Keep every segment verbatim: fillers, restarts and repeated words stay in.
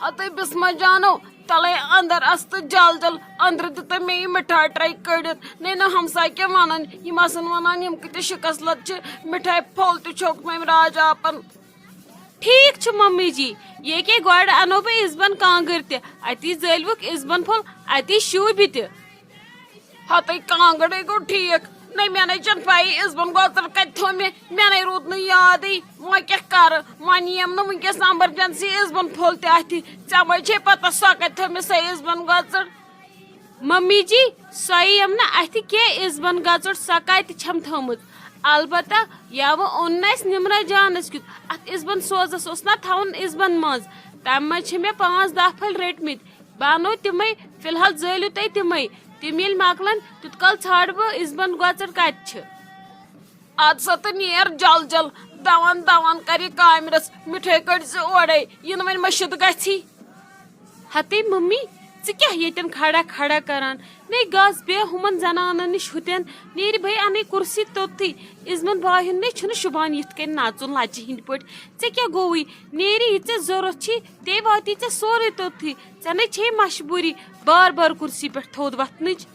ہتٕے بسمہ جانو، تلے اندر استہٕ جل جل۔ اندرٕ دِتہٕ مےٚ یہِ مِٹھایہِ ٹرٛے کٔڑِتھ۔ نے نہ ہمسایہِ کیٛاہ ونن، یِم آسن ونان، یِم کۭتیاہ شکصلت چھِ، مِٹھایہِ پھوٚل تہِ چھوٚکھ مےٚ أمۍ راج آپن۔ ٹھیک چھُ ممی جی، ییٚکے گۄڈٕ انو بہٕ اِزبن کانٛگٕر تہِ، اتی زٲلۍوُکھ اِزبن پھوٚل، اتی شوٗبہِ تہِ۔ ہتٕے کانٛگٕرے گوٚو ٹھیک۔ نہ مےٚ نے چھَنہٕ پَیی اِزبن گۄژٕر کَتہِ تھوٚو مےٚ، مےٚ نے روٗد نہٕ یادٕے۔ وۄنۍ کیٛاہ کَرٕ؟ وۄنۍ یِیَم نہٕ وٕنکیٚس ایمرجنسی اِزبن پھوٚل تہِ اَتھِ۔ ژےٚ وۄنۍ چھے پَتہ سۄ کَتہِ تھٲو مےٚ سۄ اِزبن گۄژٕر؟ ممی جی، سۄ یِیَم نہٕ اَتھِ کینٛہہ اِزبن گۄژٕر، سۄ کَتہِ چھَم تھٲومٕژ؟ البتہ یَوٕ اوٚن نہٕ اَسہِ نِمرا جانَس کیُتھ۔ اَتھ اِزبن سوزَس اوس نہ تھاوُن اِزبن منٛز۔ تَمہِ منٛز چھِ مےٚ پانٛژھ دَہ پھٔلۍ رٔٹمٕتۍ۔ بہٕ اَنو تِمَے، فی الحال زٲلِو تُہۍ تِمَے۔ تِم ییٚلہِ مۄکلَن، تیُت کال ژھانٛڈٕ بہٕ اِزبَن گۄژٕر کَتہِ چھِ۔ اَدٕ سا تہٕ نیر جل جل، دَوان دَوان کَر یہِ کامہِ رٔژھ، مِٹھٲے کٔڑۍ زِ اورَے، یِنہٕ وۄنۍ مٔشِتھ گژھی۔ ہَتے مٔمی، ژٕ کیٛاہ ییٚتٮ۪ن کھڑا کھڑا کَران؟ نے گژھ بیٚہہ ہُمَن زَنانَن نِش ہُتٮ۪ن، نیرِ بہٕ اَنَے کُرسی توٚتتھٕے۔ اِزبَن بایہِ ہُنٛد نے چھُنہٕ شوٗبان یِتھ کٔنۍ نَژُن لَچہِ ہِنٛدۍ پٲٹھۍ۔ ژےٚ کیٛاہ گوٚوُے؟ نیرِ یہِ ژےٚ ضوٚرَتھ چھی، تے واتی ژےٚ سورُے توٚتتھٕے۔ ژےٚ نے چھے مجبوٗری بار بار کُرسی پٮ۪ٹھ تھوٚد وۄتھنٕچ۔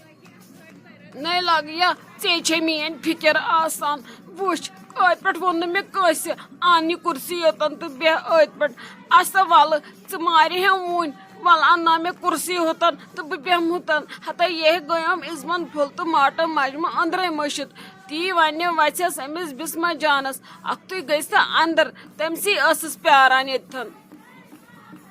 نے لگیا، ژے چھے میٲنۍ فکر آسان۔ وٕچھ، أتھۍ پٮ۪ٹھ ووٚن نہٕ مےٚ کٲنٛسہِ، اَن یہِ کُرسی یوٚتن تہٕ بیٚہہ أتھۍ پٮ۪ٹھ۔ اَسا وَلہٕ، ژٕ مارِ ہٮ۪م وُنۍ۔ وَلہٕ اَنناو مےٚ کُرسی ہُتن تہٕ بہٕ بیٚہمہٕ ہُتن۔ ہتا یہِ گٔیم اِزمن پھوٚل تہٕ ماٹہٕ مجمہٕ أنٛدرَے مٔشِتھ۔ تی وَنہِ وَژھٮ۪س أمِس بسمہ جانس، اَکھتُے گٔے سۄ اَندر۔ تٔمۍ سٕے ٲسٕس پیاران ییٚتتھن۔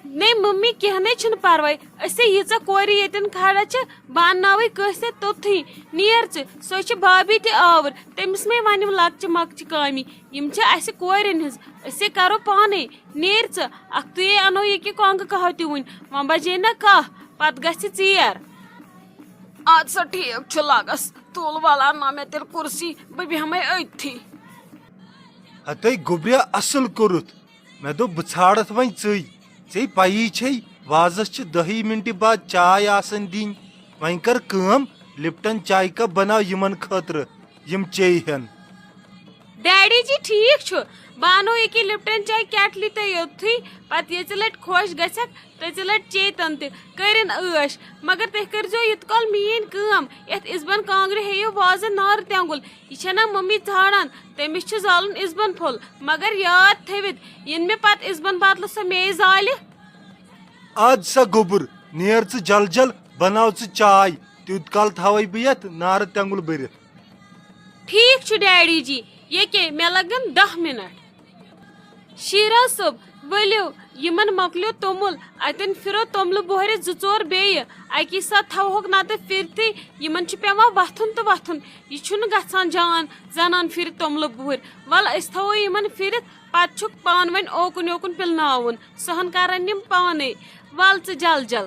نے ممی، کینٛہہ نے چھُنہٕ پرواے، أسے ییٖژاہ کورِ ییٚتٮ۪ن کھڑا چھِ، بہٕ انناوے کٲنٛسہِ تہِ توٚتھٕے۔ نیر ژٕ، سۄے چھِ بھابھی تہِ آوٕر، تٔمِس مے ونِم لۄکچہِ مۄکچہِ کامہِ، یِم چھِ اسہِ کورٮ۪ن ہٕنٛز، أسے کرو پانے۔ نیر ژٕ، اکھتُے انو یہِ کہِ کۄنٛگہٕ کہو تہِ وُنۍ، وۄنۍ بجے نہ کاہ، پتہٕ گژھِ ژیر۔ اَدٕ سا ٹھیٖک چھُ لگس، تُل وَلہٕ انناو مےٚ تیٚلہِ کُرسی، بہٕ بیٚہمے أتھی۔ ہتے گوٚبریا، اصل کوٚرُتھ۔ مےٚ دوٚپ، بہٕ ژھانڈتھ وۄنۍ ژٕے۔ ژےٚ پَیی چھے، وازس چھِ دَہی مِنٹہِ بعد چاے آسان دِنۍ۔ وۄنۍ کر کٲم، لپٹن چاے کپ بناو یِمن خٲطرٕ، یِم چیٚیہِ ہن۔ ڈیڈی جی، ٹھیٖک چھُ، بہٕ اَنو ییٚکیٛاہ لپٹن چاے کیٹلی تۄہہِ یوٚتتھٕے۔ پتہٕ ییٚژِ لٹہِ خۄش گژھکھ، تٔژِ لٹہِ چیٚیہِ تن تہِ، کٔرِن عٲش۔ مگر تُہۍ کٔرۍزیو یِتھ کال میٛٲنۍ کٲم، یتھ اِزبن کانٛگرِ ہیٚیِو وازٕ نارٕ تٮ۪نٛگُل۔ یہِ چھےٚ نا مٔمی ژھانڈان، تٔمِس چھُ زالُن اِزبن پھوٚل، مگر یاد تھٲوِتھ، یِنہٕ مےٚ پتہٕ اِزبن بدلہٕ سۄ میٚیہِ زالہِ۔ اَدٕ سا گوٚبُر، نیر ژٕ جل جل، بناو ژٕ چاے، تیوٗت کال تھاوَے بہٕ یَتھ نارٕ تٮ۪نٛگُل بٔرِتھ۔ ٹھیٖک چھُ ڈیڈی جی، ییٚکے مےٚ لگن دَہ مِنٹ۔ شیراز صٲب، ؤلِو، یِمن مۄکلیو توٚمُل، اَتٮ۪ن پھِرو توٚملہٕ بۄہرِ زٕ ژور بیٚیہِ۔ اَکی ساتہٕ تھاوہوکھ نَتہٕ پھِرتھٕے، یِمن چھُ پٮ۪وان وۄتھُن تہٕ وۄتھُن۔ یہِ چھُنہٕ گژھان جان زنان پھِرِ توٚملہٕ بۄہرِ۔ وَلہٕ، أسۍ تھاوو یِمن پھِرِتھ، پتہٕ چھُکھ پانہٕ ؤنۍ اوکُن یوکُن پِلناوُن۔ سۄ ہن کرن یِم پانے۔ وَل ژٕ جل جل۔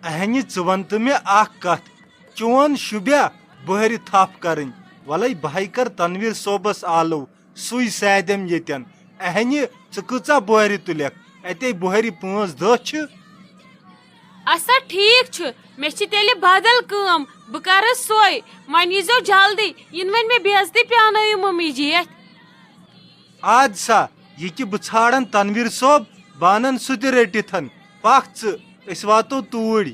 اہنہِ، ژٕ وَن تہٕ مےٚ اکھ کتھ، چون شوٗبیا بۄہرِ تھپھ کرٕنۍ؟ وَلَے، بہٕ ہے کر تنویر صٲبس آلو، سُے سادٮ۪م ییٚتٮ۪ن۔ اہنہِ، ژٕ کۭژاہ بۄہرِ تُلکھ؟ اتے بۄہرِ پانٛژھ دَہ چھِ۔ اسا ٹھیٖک چھُ، مےٚ چھِ تیٚلہِ بدل کٲم، بہٕ کرٕ سۄے۔ وۄنۍ ییٖزیو جلدی، یِنہٕ وۄنۍ مےٚ بے عزتی پیٛانٲیِو مٔمی جی اَتھِ۔ اَدٕ سا، یہِ کہِ بہٕ ژھانٛڈن تنویر صٲب، بہٕ اَنن سُہ تہِ رٔٹِتھ۔ پکھ ژٕ، أسۍ واتو توٗرۍ۔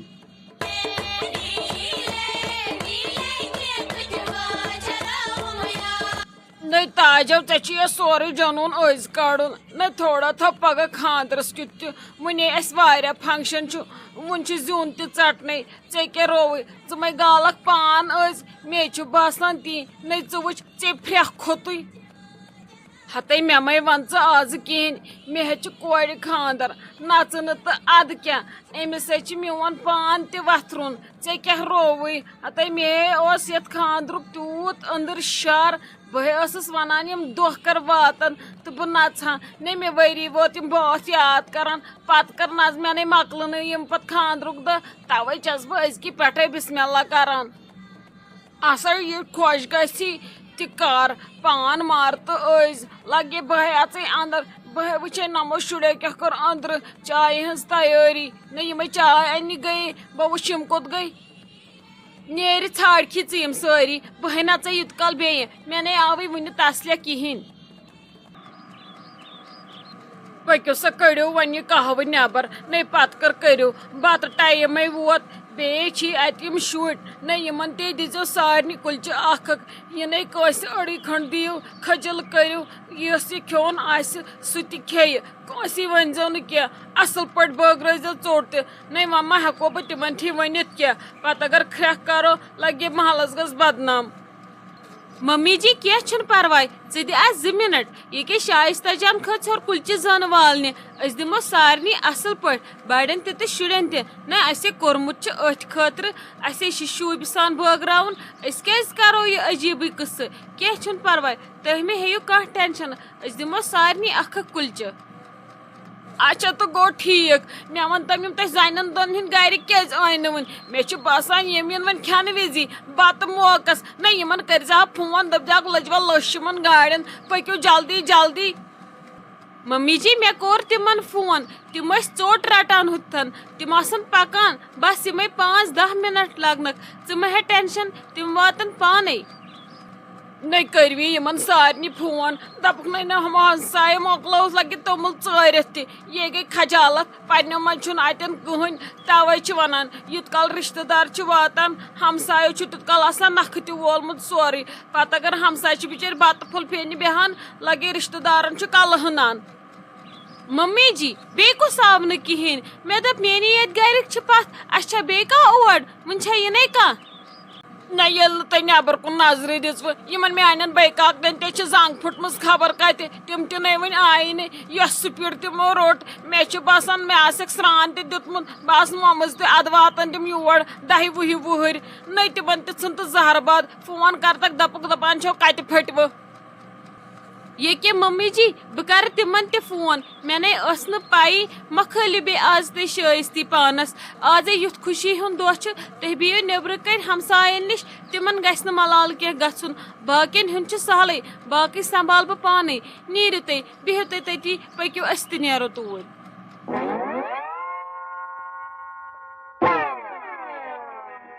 نٔے تاجو، ژےٚ چھُے یہِ سورُے جنوٗن أزۍ کڑُن۔ نٔے تھوڑا تھاو پگاہ خانٛدرس کیُتھ تہِ۔ وُنے اَسہِ واریاہ function چھُ، وُنہِ چھُ زیُن تہِ ژٹنَے۔ ژےٚ کیٛاہ رووُے؟ ژٕ مَے گالکھ پان أزۍ، مے چھُ باسان تی۔ نٔے ژٕ وٕچھ، ژےٚ پھرٛکھ کھوٚتُے۔ ہتے مےٚ مَے وَن ژٕ آزٕ کِہیٖنۍ، مےٚ ہے چھُ کورِ خانٛدر، نَژٕ نہٕ تہٕ اَدٕ کیٛاہ، أمِس ہے چھُ میون پان تہِ وَتھرُن۔ ژےٚ کیٛاہ رووُے؟ ہتے مے اوس یَتھ خانٛدرُک تیوٗت أنٛدٕر شَر، بہٕ ہے ٲسٕس وَنان یِم دۄہ کر واتَن تہٕ بہٕ نَژٕ ہا۔ نے مےٚ ؤری ووت یِم بٲتھ یاد کَران، پَتہٕ کر نَژٕ، مےٚ نے مۄکلہٕ نہٕ یِم پَتہٕ خانٛدرُک دۄہ، تَوَے چھَس بہٕ أزکی پٮ۪ٹھَے بسم اللہ کَران۔ اَسا یہِ خۄش گژھی تہِ کر، پان مار تہٕ أزۍ لگے بہٕ ہے اَژٕے اَندر۔ بہٕ ہے وٕچھے نَمو شُرٮ۪و کیٛاہ کٔر أنٛدرٕ چایہِ ہٕنٛز تیٲری۔ نہ یِمَے چاے اَننہِ گٔیے، بہٕ وٕچھِ یِم کوٚت گٔے۔ نیرِ ژھانٛڈکھی ژٕ یِم سٲری، بہٕ ہے نژے یوٗت کال بیٚیہِ، مےٚ نے آوٕے وُنہِ تسلہ کِہیٖنۍ۔ پٔکِو سا، کٔڑِو وۄنۍ یہِ قہوٕ نٮ۪بر، نے پتہٕ کر کٔرِو، بتہٕ ٹایمے ووت، بیٚیہِ چھی اتہِ یِم شُرۍ، نے یِمن تہِ دیٖزیو سارنٕے کُلچہِ اکھ اکھ، یہِ نے کٲنٛسہِ أڑٕے کھنٛڈ دِیِو، کھٔجل کٔرِو، یُس یہِ کھیوٚن آسہِ سُہ تہِ کھیٚیہِ، کٲنٛسی ؤنۍزیو نہٕ کینٛہہ، اصل پٲٹھۍ بٲگرٲیزیو ژوٚٹ تہِ، نے وۄنۍ ما ہٮ۪کو بہٕ تِمن تھی ؤنِتھ کینٛہہ، پتہٕ اگر کھرٛکھ کرو لگہِ محلس گٔژھ بدنام۔ ممی جی، کینٛہہ چھُنہٕ پرواے، ژٕ دِ اَسہِ زٕ منٹ۔ یہِ کیٛاہ شایستہ جان کھٔژ ہیوٚر کُلچہِ زٲنہٕ والنہِ؟ أسۍ دِمو سارنٕے اَصٕل پٲٹھۍ، بڑٮ۪ن تہِ تہٕ شُرٮ۪ن تہِ۔ نہ، اَسہِ کوٚرمُت چھُ أتھۍ خٲطرٕ، اَسے چھِ شوٗبہِ سان بٲگراوُن۔ أسۍ کیٛازِ کرو یہِ عجیٖبٕے قٕصہٕ؟ کینٛہہ چھُنہٕ پرواے، تُہۍ مہ ہیٚیِو کانٛہہ ٹینشن، أسۍ دِمو سارنٕے اکھ اکھ کُلچہِ۔ اچھا، تہٕ گوٚو ٹھیٖک۔ مےٚ وَن تَم، یِم تۄہہِ زَنٮ۪ن دۄن ہِنٛدۍ گَرِکۍ کیٛازِ آے نہٕ وٕنہِ؟ مےٚ چھُ باسان، یِم یِن وۄنۍ کھٮ۪نہٕ وِزی بَتہٕ موقعس۔ نہ، یِمَن کٔرۍزِہا فون، دٔپۍزِہَکھ، "لٔجوَل، لٔج چھِ یِمَن گاڑٮ۪ن، پٔکِو جلدی جلدی۔" ممی جی، مےٚ کوٚر تِمَن فون، تِم ٲسۍ ژوٚٹ رَٹان ہُتھَن، تِم آسَن پَکان، بَس یِمَے پانٛژھ دَہ مِنَٹ لَگنَکھ۔ ژٕ مہ ہےٚ ٹٮ۪نشَن، تِم واتَن پانَے۔ نے کٔرۍ وی یِمن سارنٕے فون، دپُکھ، "نہ، نہ، ہم ہمسایہِ مۄکلٲوُس لگہِ توٚمُل ژٲرِتھ تہِ۔ یے گٔے خجالت، پننیو منٛز چھُنہٕ اتٮ۪ن کٕہٕنۍ۔ توے چھِ ونان، یوٗت کال رشتہٕ دار چھِ واتان، ہمسایو چھُ تیوٗت کال آسان نکھٕ تہِ وولمُت سورُے۔ پتہٕ اگر ہمسایہِ چھِ بِچٲرۍ بتہٕ پھوٚل پھیرنہِ بیہان، لگے رشتہٕ دارن چھُ کلہٕ ہنان۔" ممی جی، بیٚیہِ کُس آو نہٕ کِہیٖنۍ؟ مےٚ دوٚپ، میٛٲنی ییٚتہِ گَرِکۍ چھِ پَتھ، اَسہِ چھا بیٚیہِ کانٛہہ اور؟ وٕنہِ چھا یِنَے کانٛہہ؟ نہ، ییٚلہِ نہٕ تۄہہِ نٮ۪بر کُن نظرٕے دِژوٕ، یِمن میٛانٮ۪ن بٲے کاکٮ۪ن تہِ چھِ زنٛگ پھٕٹمٕژ خبر کَتہِ، تِم تہِ نَے وٕنہِ آیی نہٕ۔ یۄس سپیٖڈ تِمو روٚٹ، مےٚ چھُ باسان، مےٚ آسٮ۪کھ سرٛان تہِ دیُتمُت، بہٕ آسہٕ مۄمٕژ تہِ اَدٕ واتان تِم یور دَہہِ وُہہِ وُہٕرۍ۔ نٔے تِمن تہِ ژھٕن تہٕ زہر باد، فون کَرتَکھ، دَپُکھ، دَپان چھَو، "کَتہِ پھٔٹوٕ؟" ییٚکیٛاہ مٔمی جی، بہٕ کَرٕ تِمَن تہِ فون۔ مےٚ نے ٲس نہٕ پَیی، مۄکھٲلِو بیٚیہِ آز تُہۍ شٲیِستی پانَس۔ آزے یُتھ خوشی ہُنٛد دۄہ چھُ، تُہۍ بِہِو نیٚبرٕ کَنۍ ہمسایَن نِش، تِمَن گژھِ نہٕ ملال کینٛہہ گژھُن۔ باقیَن ہُنٛد چھُ سہلٕے، باقٕے سنٛبھال بہٕ پانَے۔ نیٖرِو تُہۍ، بِہِو تُہۍ تٔتی، پٔکِو، أسۍ تہِ نیرو توٗرۍ۔